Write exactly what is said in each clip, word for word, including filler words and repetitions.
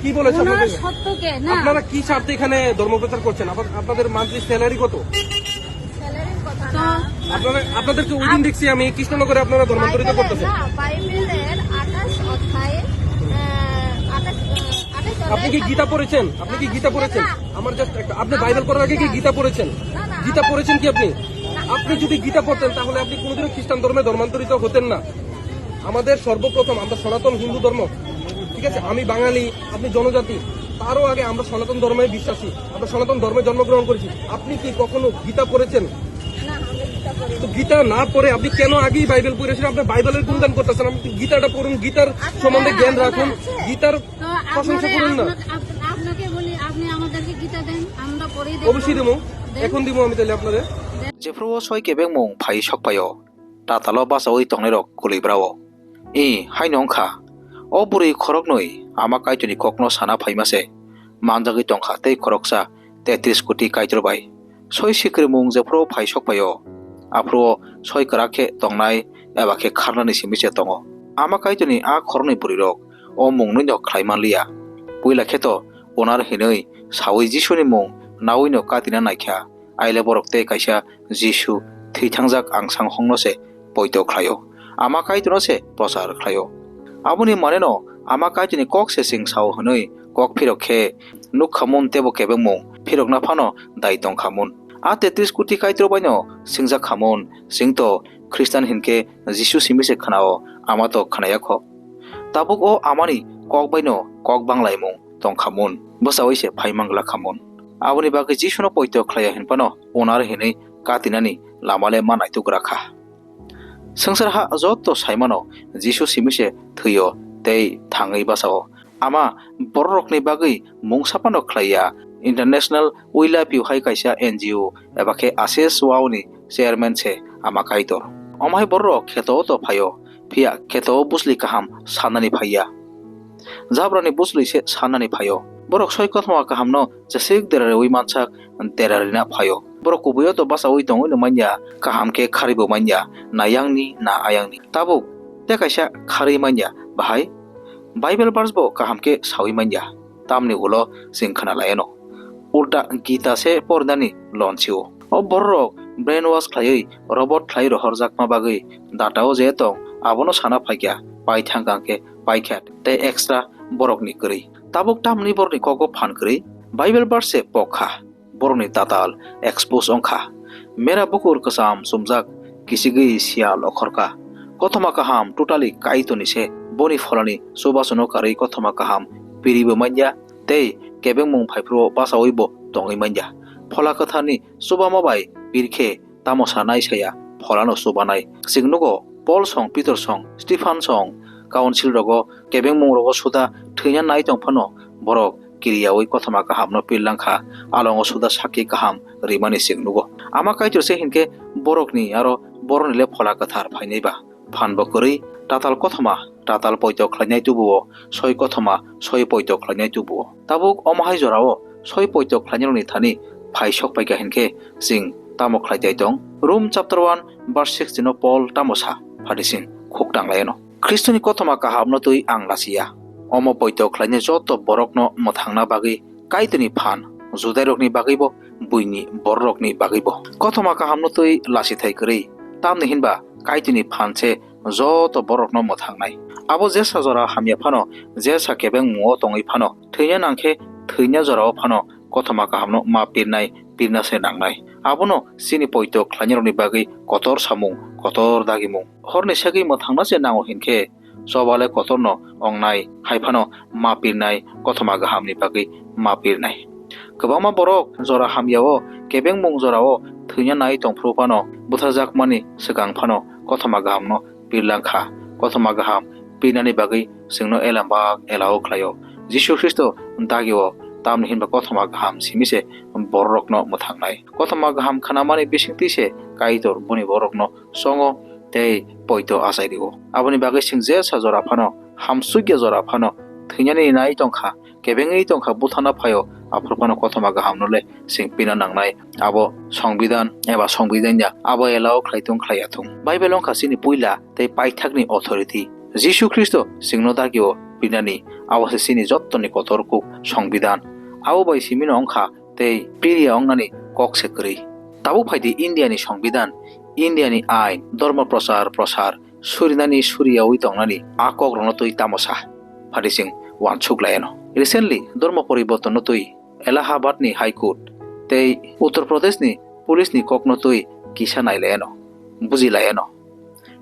কি বলেছে ওনার আপনাদের? সত্যকে না। আপনারা কি স্বার্থে এখানে ধর্ম প্রচার করছেন? আবার আপনাদের মান্থলি স্যালারি কত? স্যালারির কথা তো না। আপনারা, আপনাদেরকে ওই দিন আপ- দেখছি আমি কৃষ্ণনগরে আপনারা ধর্মান্তরিত বাইবেলের করতেছেন। না, বাইবেলের আঠাশ অধ্যায়, আহ, আঠাশ, আহ, আঠাশ অধ্যায় আপনি কি গীতা সাতাশ পড়েছেন? আপনি কি না, গীতা না, পড়েছেন? না। আমার জাস্ট একটা, আপনি আমার বাইবেল পড়ার আগে কি গীতা। গীতা পড়েছেন? না, না, গীতা আমার পড়েছেন কি আপনি? না। আপনি যদি গীতা পড়তেন তাহলে আপনি কোনোদিনও খ্রিস্টান ধর্মে ধর্মান্তরিত হতেন না। আমাদের সর্বপ্রথম আমরা সনাতন হিন্দু ধর্ম, ঠিক আছে? আমি বাঙালি, আপনি জনজাতি, তারও আগে আমরা সনাতন ধর্মে বিশ্বাসী, আমরা সনাতন ধর্মে জন্মগ্রহণ করেছি। আপনি কি কখনো গীতা পড়েছেন? না, আমি গীতা পড়ি তো না। গীতা না পড়ে আপনি কেন আগেই বাইবেল পড়ে এসে আপনার বাইবেলের গুণগান করতেছেন? আপনি গীতাটা পড়ুন, গীতার আচ্ছা, সম্বন্ধে হ্যাঁ, জ্ঞান হ্যাঁ, রাখুন, আছে। গীতার তো প্রশংসা আপনারে-, করুন না। আপনাকে, আপ-, আপনাকে বলি, আপনি আমাদেরকে গীতা দেন, আমরা পড়ি, দেখব। অবশ্যই দেবো, দেন। এখন দিব আমি তাহলে আপনাদের। Jephru o soi kebengmung phai sokphaio, tatalo bachaui tongnairok kwlwibrao. I haino wngkha, o bwrwi khoroknwi Ama Kaitorni kokno sana phaima se manjagwi tongkha tei khoroksa tetris koti Kaitor bai. Soi sikrimung jephru phai sokphaio, aphuru o soi kwrak khe tongnai eba khe kharnani simi se tongo. Ama Kaitorni a khoroknwi bwrwirok o mungnwino khlai manliya. Puila khe to unar hinwi saui Jisuni mung nawino katina naikha. Aile borok tei kaisa Jisu thwithangjak angsang hongno se poito khlaio, Ama Kaitorno se prochar khlaio. Aboni maneno Ama Kaitorni kok se chwng sao hwnwi kok phirok khe nukha mun teibo kebengmung phirokna phano dai tongkha mun. A tetris koti Kaitor baino swngjak kha mun, chwng to Khristan hinkhe Jisu simi se khnao, Ama to khnaya kho. Tabuk o Amani kok baino kok banglaimung tongkha mun, bwchaui se phai manglak kha mun. Aboni bagwi Jisuno poito khlaiya hinphano unar hinwi katinani lama le ma naitugra kha. Swngchar ha joto saimano Jisu simi se thwio tei thangwi bachao. Ama bororokni bagwi mungsa phano khlaiya. International We Love You hai kaisa N G O eba khe Ashish Wow ni chairman se Ama Kaitor. Omo hai bororok kheto o to phaio, phiya kheto o bujli kaham sanani phaiya. Jabrani bujli se sanani phaio. Borok soi kothoma kahamno jeswk derariwi mansak derarina phaio. Borok kubuio to bachaui tongwino manya, kaham khe kharibo manya, na yangni na ayangni. Tabuk tei kaisa kharwi manya, bahai Bible verse bo kaham khe saui manya. Tamni ulo chwng khna laiano. Ulta Gita se porinani lonsio. O bororok brainwash khlaiwi robot khlai rohorjakma bagwi data o je tong abono sana phaikha, paithang kang khe paikha tei extra borokni kwrwi. Tabuk tamni borokni kogo phan kwrwi Bible verse se pok kha. Borokni tatal expose wngkha. Mera bukur kwcham chumjak kichigwi siyal okhorkha. Kothoma kaham totally Kaitorni se. Boni pholani chubachuno karwi kothoma kaham piribo manya tei kebengmung phaiphuru bachaui bo tongwi manya. Phola kwtharni chubama bai pirkhe tamo sanai saya pholano chubanai. Chwng nugo Paul song, Peter song, Stephan song, council rogo kebengmung rogo suda thwina nai tong phano borok kiriyaui kothoma kahamno pirlang kha, alongo suda sakki kaham rimani chwng nugo. Ama Kaitor se hinkhe borokni aro borokni le phola kwthar phainai ba? Phan bo kwrwi, tatal kothoma tatal poito khlainai tubuo, soi kothoma soi poito khlainai tubuo. Tabuk omo hai jorao soi poito khlainairokni thani phai sok paikha hinkhe chwng tamo khlai tai tong? Rom chapter one verse sixteen o Paul tamo sa? Phati chwng khuk tang lai ano. Khristoni kothoma kahamno twi ang lasiya. Omo poito khlainai joto borokno mwthangna bagwi Kaitorni phan, Judairokni bagwibo, buini bororokni bagwibo. Kothoma kahamno twi lasithai kwrwi, tamni hinba Kaitorni phan se joto borokno mwthangnai. Abo jesa jora hamya phano, jesa kebengmungo tongwi phano, thwina nangkhe thwina jorao phano kothoma kahamno ma pirnai, pirna se nangnai. Abono chini poito khlainairokni bagwi kotor samung, kotor dagimung. Horni segwi mwthangna se nango hinkhe, choba le kotorno ongnai, hai phano ma pirnai, kothoma kahamni bagwi ma pirnai. Kwbangma borok jora hamyao, kebengmung jorao thwina nai tongphuru phano, butharjakmani swkang phano kothoma kahamno pirlang kha. Kothoma kaham pirnani bagwi chwngno elambak elao khlaio. Jisu Khristo dagio, tamni hinba kothoma kaham simi se bororokno mwthangnai. Kothoma kaham khnamani bisingtwi se Kaitor boni borokno songo tei poito achai rio. Aboni bagwi chwng jesa jora phano, hamsukya jora phano thwinani nai tongkha, kebengwi tongkha, buthana phaio, aphuru phano kothoma kahamno le chwng pina nangnai. Abo songbidan eba songbidan ya, abo elao khlai thung khlai ya thung. Bible wngkha chini puila tei paithakni authority. Jisu Khristo chwngno dagio pinani Abo se chini jottoni kotor kuk Songbidan. Abo bai simino wngkha tei piriya wngnani kok se kwrwi. Tabuk phai di India ni Songbidan, India ni ain, dhormo prochar prochar, surinani suriyaui tongnani a kokrokno twi tamo sa? Phadi chwng uansuk laiano. Recently, dhormo poribortonno twi Allahabad ni High Court tei Uttar Pradesh ni police ni kokno twi kisa nai laiano, buji laiano.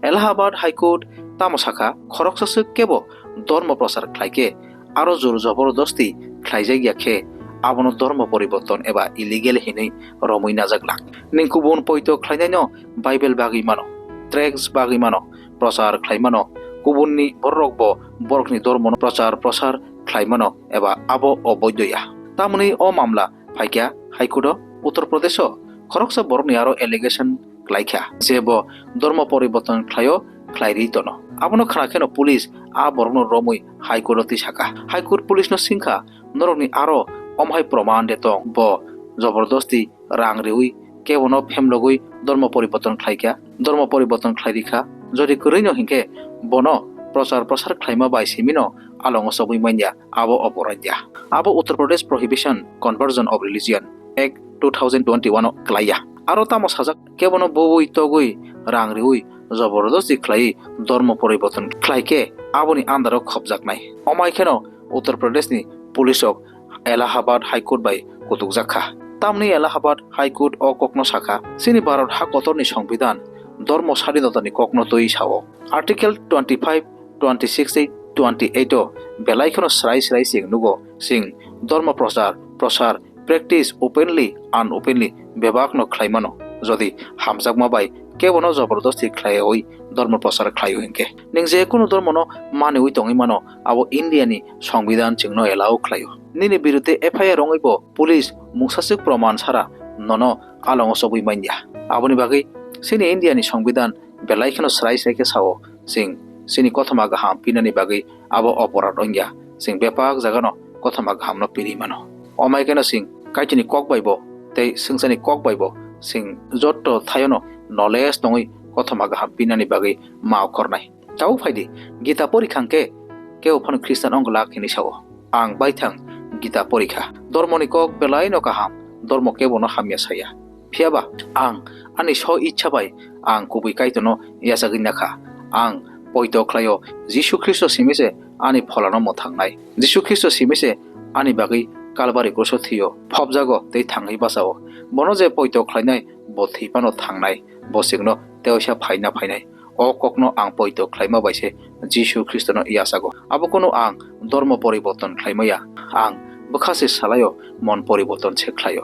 Allahabad High Court tamo sakha, khoroksa swk kebo dhormo prochar khlai khe aro jor jobordosti khlaijak ya khe abono dhormo poriborton eba illegal hinwi romwi najak lang. Ning kubun poito khlainaino Bible bagwi mano, tracts bagwi mano, prochar khlai mano, kubunni bororokbo borokni dhormono prochar prochar khlai mano eba abo oboido ya. Tamoni o mamla phaikha High Court o Uttar Pradesh o khoroksa borokni aro allegation klaikha je bo dhormo poriborton khlaio, khlairwi tono. Abono khna kheno police a borokno romwi High Court o twi sakha. High Court police no swngkha, norokni aro omhai proman de tong? Bo jobordosti rang riwi kebono phemlogwi dhormo poriborton khlaikha. Dhormo poriborton khlai rikha. Jodi kwrwino hinkhe bono prochar prochar khlaima bai simino alongo chobwi manya, abo oporad ya. Abo Uttar Pradesh Prohibition Conversion of Religion Act two thousand twenty-one o klaiya. Aro tamo sajak, kebono bubui togwi rang riwi jobordosti khlaiwi dhormo poriborton khlai khe aboni andaro khopjaknai. Omai kheno Uttar Pradesh ni police rok Allahabad High Court bai kutukjak kha. Tamni Allahabad High Court o kokno sakha, chini Bharat ha kotorni Songbidan dhormo sadinotani kokno twi sao. Article twenty-five, twenty-six tei twenty-eight o belai kheno srai srai chwng nugo, chwng dhormo prochar prochar, practice openly, unopenly bebakno khlai mano. Jodi hamjakma bai kebono jobordosti khlaiwi dhormo prochar khlaio hinkhe, ning je kunu dhormono maniwi tongwi mano, abo India ni Songbidan chwngno allow khlaio. Nini birute F I R wngwi bo police mungsaswk proman sara nono alongo chobwi manya. Aboni bagwi chini India ni Songbidan belai kheno srai srai khe sao, chwng chini kothoma kaham pinani bagwi abo oporad wngya, chwng bebak jagano kothoma kahamno piri mano. Omai kheno chwng Kaitorni kok bai bo tei swngcharni kok bai bo chwng jotto thaiono knowledge tongwi kothoma kaham pinani bagwi ma okhornai. Tabuk phai di, Gita porikha hwnkhe kebo phano Christian wng glak hinwi sao. Ang baithang Gita porikha. Dhormoni kok belaino kaham, dhormo kebono hamya saya. Phiyaba ang ani so ichha bai ang kubui Kaitorno yachagwi nakha. Ang poito khlaio, Jisu Khristo simi se ani pholano mwthangnai. Jisu Khristo simi se ani bagwi Kalbari kruso thwio, phobjago tei thangwi bachao. Bono je poito khlainai, bo thwi phano thangnai, bo chwngno teisa phaina phainai. O kokno ang poito khlaima bai se Jisu Khristono yachago. Abo kunu ang dhormo poriborton khlaimaya, ang bwkha se salaio, mon poriborton se khlaio.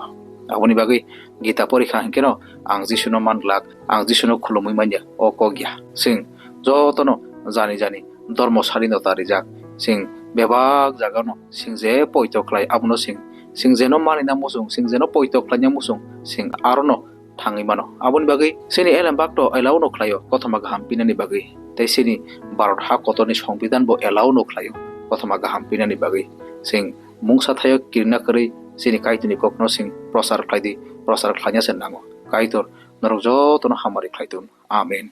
Aboni bagwi Gita porikha hinkhe no ang Jisuno man glak, ang Jisuno khulumwi manya, o kok ya. Chwng jotono jani jani dhormo sadinota rijak. Chwng bebak jagano chwng je poito khlai abono chwng, chwng jeno manina muchung, chwng jeno poito khlaina muchung, chwng arono thangwi mano. Aboni bagwi chini elem bakto allow no khlaio kothoma kaham pinani bagwi. Tei chini Bharat ha kotorni Songbidan bo allow no khlaio kothoma kaham pinani bagwi. Chwng mungsa thaio kirina kwrwi chini Kaitorni kokno chwng prochar khlai di, prochar khlaina se nango. Kaitor norok jotono hamari khlai thung. Amen.